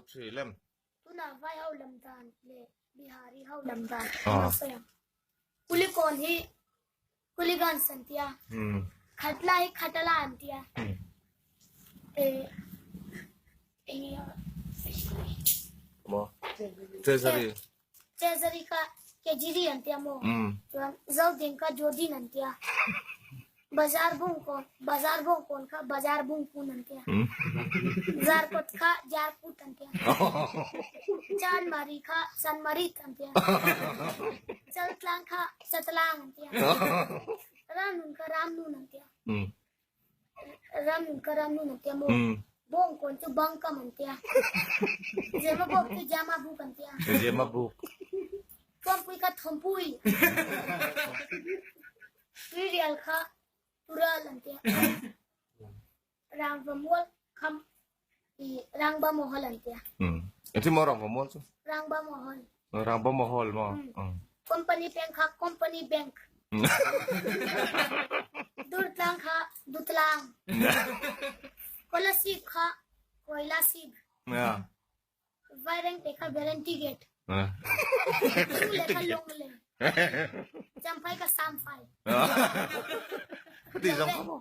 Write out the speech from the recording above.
3, lem. Tunah vai ho lam dan leh Bihari ho lam dan an sawi ang. Kulikawn hi Kuligans an tia. Khatla hi Khatala an tia. Maw? Treasury. Treasury kha Kejiri an tia maw? Chuan Zodin kha Jodin an tia. Bazar Bungkawn, Bazar Bawngkawn kha Bazar Bungkun an tia. Zarkawt kha Jarkut an tia. Chanmari kha Chanmarit an tia. Chaltlang kha Chatlang an tia. Ramnun kha Ramnun an tia. Ramnun kha Ramnun an tia maw? Bawngkawn chu Bangkam an tia. Zemabawk chu Jamabuk an tia. Zemabuk. Thuampui kha Thawmpui. Tuirial kha Tural an tia. Rangva mual kha i Rangba Mahal an tia. Engtin maw Rangva mual chu? Rangba Mahal. Rangba Mahal maw? Company bank kha Company Bank. Durtlang kha Dutlang. Kolasib kha Koilasib. Vairengte kha Guarantee Gate. Lungle kha Lungle. Champhai kha Samphai. Khati zawng kha maw?